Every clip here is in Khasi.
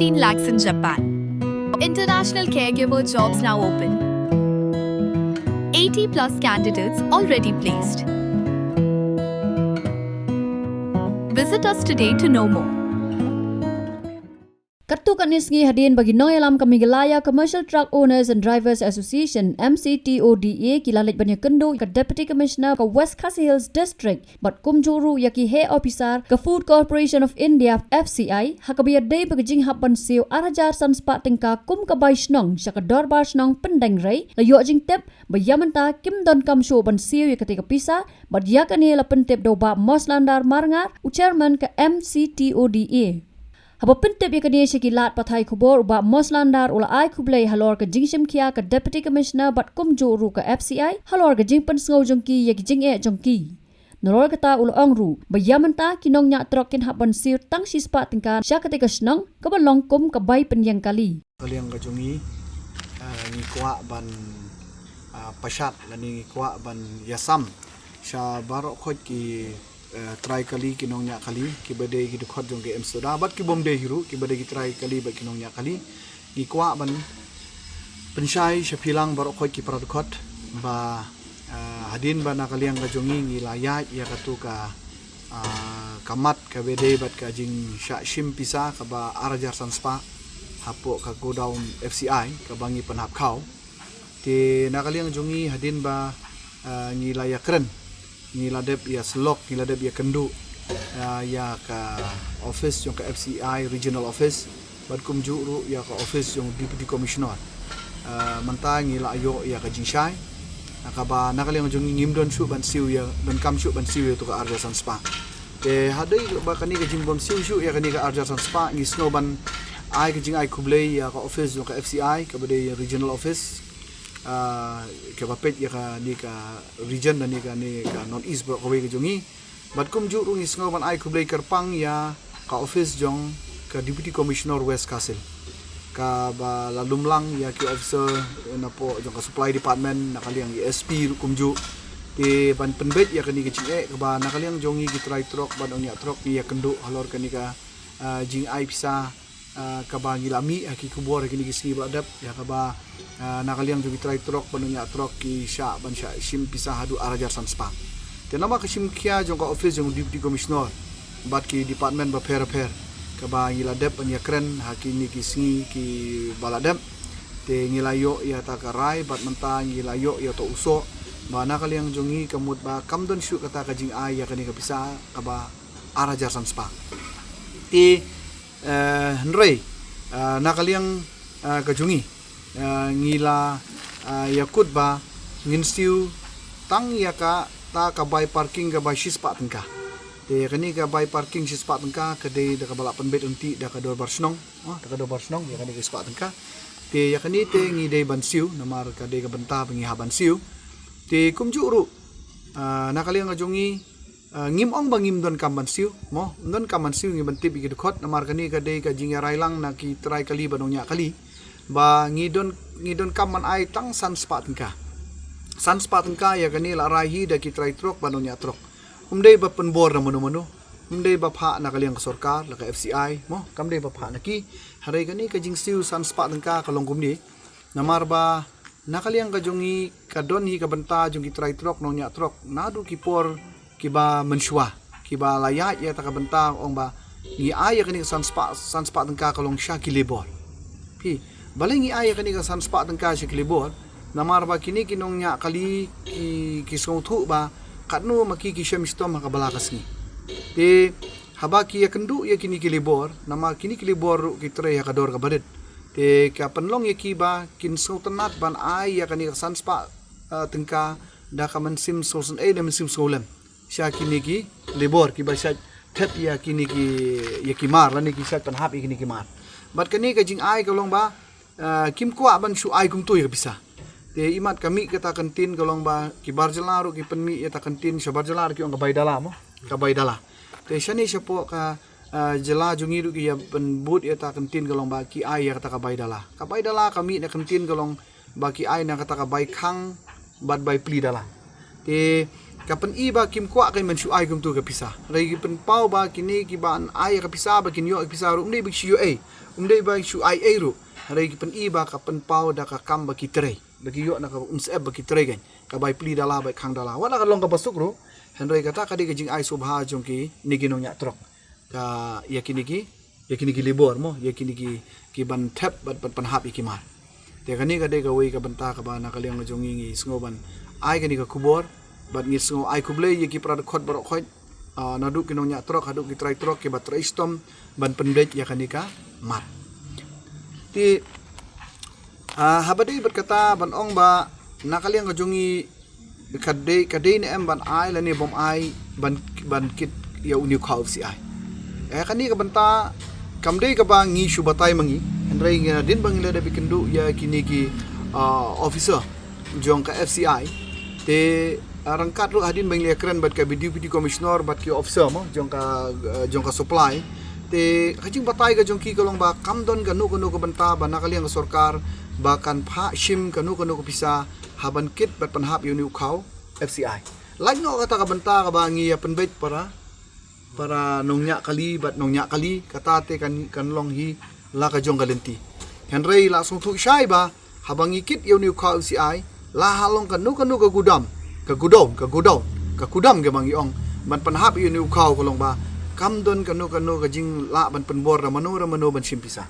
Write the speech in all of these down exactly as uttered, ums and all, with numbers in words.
fifteen lakhs in Japan. International caregiver jobs now open. eighty plus candidates already placed. Visit us today to know more. Katto katne sngi hadien ba ki nongïalam ka Meghalaya Commercial Truck Owners and Drivers Association, M C T O D A, ki la leit ban ïakynduh ka Deputy Commissioner ka West Khasi Hills District bad kumjuh ruh ïa ki heh ophisar ka Food Corporation of India, F C I, ha kaba ïadei bad ka jinghap ban siew ar hajar san spah tyngka kum ka bai shnong sha ka dorbar shnong Pyndengrei. La ïoh jingtip ba ïa mynta kim donkam shuh ban siew ïa katei ka pisa, bad ïa kane la pyntip da u Bah Moslandar Marngar, u chairman ka M C T O D A. Haba pyntip ïa kane sha ki lad pathai khubor, u Bah Moslandar u la ai khublei halor ka jingshim khia ka Deputy Commissioner bad kumjuh ruh ka F C I halor ka jingpynsngew jong ki ïa ki jingeh jong ki. Nalor kata u la ong ruh ba ïa mynta ki nongñiah trok kin hap ban siew tang shispah tyngka sha katei ka shnong kaba long kum ka bai pynïeng kali. Ka liang ka jong ngi, ah, ngi kwah ban, ah, pashat lane ngi kwah ban ïasam sha baroh khoit ki, eh, trai kali, ki nongñiah kali, kiba dei ki dkhot jong ka M C T O D A bad ki bym dei hi ruh, kiba dei ki trai kali bad ki nongñiah kali. Ngi kwah ban pynshai sha phi lang baroh khoit ki para dkhot ba, ah, hadien ba na ka liang ka jong ngi ngi la ïaid ïa katu ka, ah, ka mat kaba dei bad ka jingshah shim pisa kaba ar hajar san spah hapoh ka godown F C I kaba ngi pynhap khaw. Te na ka liang jong ngi hadien ba, ah, ngi la ïakren, ngi la dep ïasyllok, ngi la dep ïakynduh, ah, ïa ka office jong ka F C I regional office bad kumjuh ruh ïa ka office jong Deputy Commissioner. Ah, mynta ngi la ïoh ïa ka jingshai, ah, kaba na ka liang jong ngi ngim don shuh ban siew ïa, donkam shuh ban siew ïa tu ka ar hajar san spah. Te hadien ba kane ka jingbym siew shuh ïa kane ka ar hajar san spah, ngi sngew ban ai ka jingai khublei ïa ka office jong ka F C I kaba dei regional office, ah, kaba peit ïa kane ka region lane kane ka North East baroh kawei ka jong ngi. Bad kumjuh ruh ngi sngew ban ai khublei kyrpang ïa ka office jong ka Deputy Commissioner West Khasi Hills kaba la lum lang ïa ki officer napoh jong ka supply department, na ka liang ïa S P ruh kumjuh. Te ban pynbeit ïa kane ka jingeh kaba na ka liang jong ngi ki trai trok bad nongñiah trok ngi ïakynduh halor kane ka, ah, jingai pisa, ah, kaba ngi la mih ha ki khubor ha kine ki sngi ba la dep, ïa kaba, ah, na ka liang jong ki trai trok bad nongñiah trok ki shah ban shah shim pisa haduh ar hajar san spah. Te namar ka shim khia jong ka office jong Deputy Commissioner bad ki department bapher bapher kaba ngi la dep ban ïakren ha kine ki sngi kiba la dep. Te ngi la ïoh ïa ta ka rai bad mynta ngi la ïoh ïa ta u soh ba na ka liang jong ngi ka mut ba kam don shuh kata ka jingai ïa kane ka pisa kaba ar hajar san spah. Te, eh, hynrei, eh, na ka liang, eh, ka jong ngi, eh, ngi la, eh, ïakut ba ngin siew tang ïa kata ka bai parking kaba shispah tyngka. Te kane ka bai parking shispah tyngka ka dei da kaba la pynbeit lynti da ka dorbar shnong, oh, da ka dorbar shnong ïa kane ka shispah tyngka. Te ïa kane te ngi dei ban siew namar ka dei ka bynta ba ngi hap ban siew. Te kumjuh ruh, ah, na ka liang ka jong ngi, ah, ngim ong ba ngim donkam ban siew, mo, ngim donkam ban siew, ngi ban tip ïa ki dkhot, namar kane ka dei ka jingïarai lang na ki trai kali bad nongñiah kali ba ngi don, ngi donkam ban ai tang san spah tyngka. San spah tyngka ïa kane la rai hi da ki trai trok bad nongñiah trok. Ym dei ba pynbor na mano mano, ym dei ba phah na ka liang ka sorkar la ka F C I, mo, kam dei ba phah na ki. Hynrei kane ka jingsiew san spah tyngka ka long kumne. Namar ba na ka liang ka jong ngi ka don hi ka bynta jong ki trai trok nongñiah trok naduh ki por kiba mynshuwa, kiba la ïaid ïa ta ka bynta ong ba ngi ai ïa kane ka san spah, san spah tyngka ka long sha ki labour. Phi, balei ngi ai ïa kane ka san spah tyngka sha ki labour? Namar ba kine ki nongñiah kali ki, ki sngewthuh ba katno ma ki ki shem shitom ha ka bala ka sngi. Te haba ki ïakynduh ïa kine ki labour, namar kine ki labour ruh ki trei ha ka dor kaba rit. Te ka pynlong ïa ki ba kin sngewtynnat ban ai ïa kane ka san spah, eh, tyngka da ka mynsiem sngewsynei ne mynsiem sngewlem sha kine ki labour kiba shait thep ïa kine ki, ïa ki mar lane ki shait pynhap ïa kine ki mar. Bad kane ka jingai ka long ba, eh, kim kwah ban shu ai kumto ïa ka pisa. Te imat ka mih kata ka ktien ka long ba ki bar jylla ruh ki pynmih ïa ta ka ktien, sha bar jylla ruh ki ong ka bai dala, mo, ka bai dala. Te shane shapoh ka, ah, jylla jong ngi ruh ki ïa pynbud ïa ta ka ktien ka long ba ki ai ïa kata ka bai dala. Ka bai dala ka mih na ka ktien ka long ba ki ai na kata ka bai khang bad bai pli dala. Te Ka pyni ba kim kwah ka ban shu ai kumtu ka pisa. Hynrei ki pynpaw ba kine kiban ai ka pisa ba kin ïoh ka pisa ruh, ym dei ba shu ïoh ei, ym dei ba shu ai ei ruh. Hynrei ki pyni ba ka pynpaw da ka kam ba ki trei, ba ki ïoh na ka umsyep ba ki trei kein, ka bai plie da la, bai khang da la. Wat la ka long kaba suk ruh, hynrei kata ka dei ka jingai sngewbha jong kine ki nongñiah trok. Ka, ïa kine ki, ïa kine ki labour mo, ïa kine ki, kiban thep bad ban pynhap ïa ki mar. Te kane ka dei kawei ka bynta kaba na ka liang jong ngi ngi sngew ban ai kane ka khubor, bad ngi sngew ai khublei ïa ki para dkhot baroh khoit, ah, naduh ki nongñiah trok haduh ki trai trok kiba trei shitom ban pynbeit ïa kane ka mar. Te, ah, haba dei bad kata ban ong ba na ka liang ka jong ngi ka dei, ka dei ne em ban ai lane bym ai ban, ban kit ïa u New Khao F C I. Eh, kane ka bynta kam dei kaba ngi shu batai ma ngi. Hynrei ngi, hadien ba ngi la dep ïakynduh ïa kine ki, ah, officer jong ka F C I, te, ah, ryngkat ruh hadien ba ngi la ïakren bad ka Deputy Commissioner bad ki officer mo jong ka, ah, jong ka supply, te ka jingbatai ka jong ki ka long ba kam don kano kano ka bynta ba na ka liang ka sorkar ba kan phah shim kano kano ka pisa ha ban kit bad pynhap ïa u New Khao F C I. Lait noh kata ka bynta kaba ngi ïa pynbeit para, para nongñiah kali bad nongñiah kali, kata te kan, kan long hi la ka jong ka lynti. Hynrei la sngewthuh shai ba haba ngi kit ïa u New Khao F C I, la ha long kano kano ka godown, ka godown, ka godown, ka godown kaba ngi ong ban pynhap ïa u New Khao ka long ba kam don kano kano ka jinglah ban pynbor da mano da mano ban shim pisa.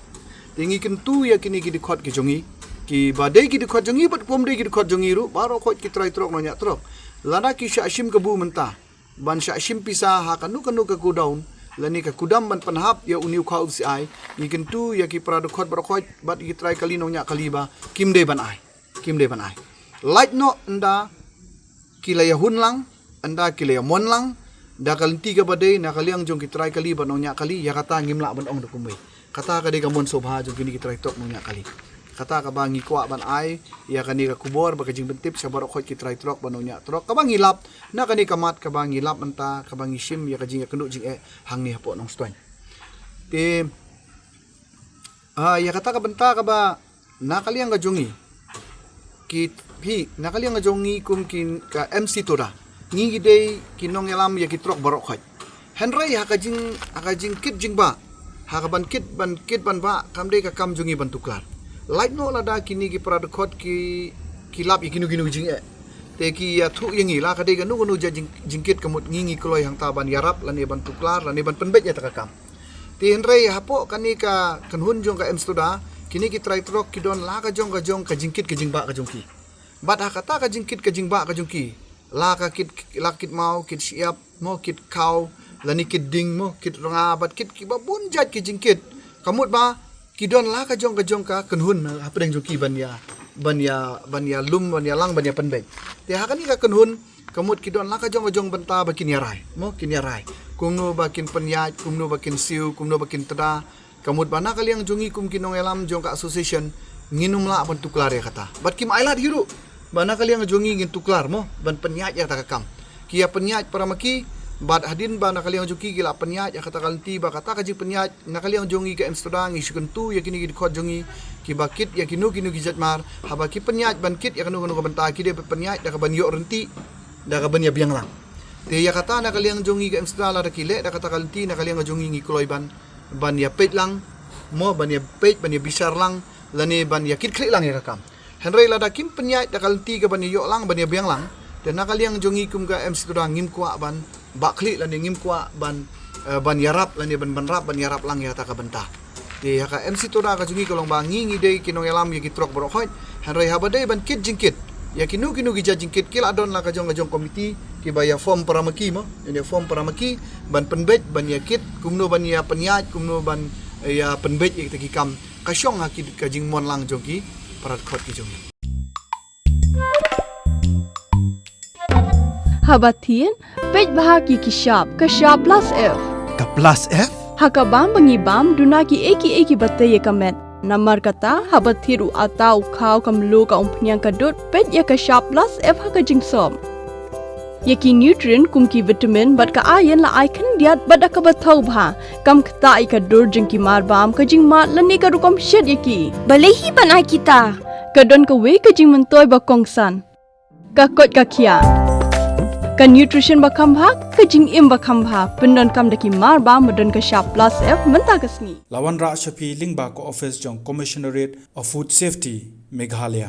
Te ngi kyntu ïa kine ki dkhot ki jong ngi, kiba dei ki dkhot jong ngi bad kum dei ki dkhot jong ngi ruh, baroh khoit ki trai trok nongñiah trok, lada ki shah shim kabu mynta ban shah shim pisa ha kano kano ka godown lane ka godown ban pynhap ïa u New Khao F C I, ngi kyntu ïa ki para dkhot baroh khoit bad ki trai kali nongñiah kali ba kim dei ban ai, kim dei ban ai. Lait noh ynda ki la ïahun lang, ynda ki la ïamon lang da ka lynti kaba dei na ka liang jong ki trai kali bad nongñiah kali, ïa kata ngim lah ban ong da kumwei. Kata ka dei ka mon sngewbha jong kine ki trai trok nongñiah kali. Kata kaba ngi kwah ban ai ïa kane ka khubor bad ka jingpyntip sha baroh khoit ki trai trok bad nongñiah trok, kaba ngi lap na kane ka mat kaba ngi lap mynta, kaba ngi shim ïa ka jingïakynduh jingeh hangne hapoh Nongstoiñ. Te, ah, ïa kata ka bynta kaba na ka liang ka jong ngi, ki, phi, na ka liang ka jong ngi kum ki, ka M C Tura, ngi ngi dei ki nongïalam ïa ki trok baroh khoit. Hynrei ha ka jing, ha ka jingkit jingbah, ha ka ban kit, ban kit ban bah, kam dei ka kam jong ngi ban tuklar. Lait noh lada kine ki para dkhot ki, ki lap ïa kino kino ki jingeh, te ki ïathuh ïa ngi la ka dei kano kano jait jing, jingkit, ka mut ngi ngi kloi hangta ban ïarap lane ban tuklar lane ban pynbeit ïa kata ka kam. Te hynrei hapoh kane ka kynhun jong ka M C Tura, kine ki trai trok ki don la ka jong ka jong ka jingkit ka jingbah ka jong ki. Bad ha kata ka jingkit ka jingbah ka jong ki, la ka kit, la kit maw, kit shyiap mo, kit khaw, lane kit dieng mo, kit rnga, bad kit kiba bun jait ki jingkit. Ka mut ba ki don la ka jong ka jong ka kynhun hapdeng jong ki ban ïa, ban ïa, ban ïalum, ban ïalang, ban ïapynbeit. Te ha kane ka kynhun, ka mut ki don la ka jong ka jong bynta ba kin ïarai mo, kin ïarai. Kumno ba kin pynïaid, kumno ba kin siew, kumno ba kin tda. Ka mut ba na ka liang jong ngi kum ki nongïalam jong ka association, ngin ym lah ban tuklar ïa kata. Bad kim ailad hi ruh ba na ka liang jong ngi ngin tuklar mo ban pynïaid ïa kata ka kam. Ki ïa pynïaid para ma ki, bad hadien ba na ka liang jong ki ki la pynïaid ïa kata ka lynti, ba kata ka jingpynïaid na ka liang jong ngi ka M C Tura ngi shu kyntu ïa kine ki dkhot jong ngi kiba kit ïa kino kino ki jait mar, haba ki pynïaid ban kit ïa kano kano ka bynta, ki dei ban pynïaid da ka ban ïoh rynti, da ka ban ïa biang lang. Te ïa kata na ka liang jong ngi ka M C Tura lada ki leh da kata ka lynti, na ka liang jong ngi ngi kloi ban, ban ïa peit lang mo, ban ïa peit, ban ïa bishar lang, lane ban ïa kit khlieh lang ïa ka kam. Hynrei lada kim pynïaid da ka lynti ka ban ïa ïoh lang, ban ïa biang lang, te na ka liang jong ngi kum ka M C Tura ngim kwah ban bah khlieh lane ngim kwah ban, eh, ban ïarap lane ban, ban rap, ban ïarap lang ïa kata ka bynta. Te ïa ka M C Tura ka jong ngi ka long ba ngi ngi dei ki nongïalam ïa ki trok baroh khoit. Hynrei haba dei ban kit jingkit, ïa kino kino ki jait jingkit, ki la don la ka jong ka jong komiti kiba ïa form para ma ki mo, ïa form para ma ki ban pynbeit, ban ïa kit, kumno ban ïa pynïaid, kumno ban ïa pynbeit ïa kita ki kam, ka shong ha ki, ka jingmon lang jong ki para dkhot ki jong ngi. Haba thied, peit bha ki, ki shap, ka shap plus F. Ka plus F? Ha ka bam ba ngi bam, duna kiei kiei kiba tei ïa ka met. Namar kata, haba thied u atta u khaw, ka mluh, ka umphniang, ka dud, peit ïa ka shap plus F ha ka jingsop. Ïa ki nutrient kum ki vitamin bad ka iron la ai khyndiat bad da kaba thaw bha. Kam ktah ïa ka dur jong ki mar bam, ka jingmad lane ka rukom shet ïa ki. Balei hi ban ai kita? Ka don kawei ka jingmyntoi ba kongsan. Ka koit ka khiah. Ka nutrition ba kham bha, ka jingim ba kham bha, pyndonkam da ki mar ba, ba don ka shap plus F mynta ka sngi. La wanrah sha phi lyngba ka office jong Commissionerate of Food Safety, Meghalaya.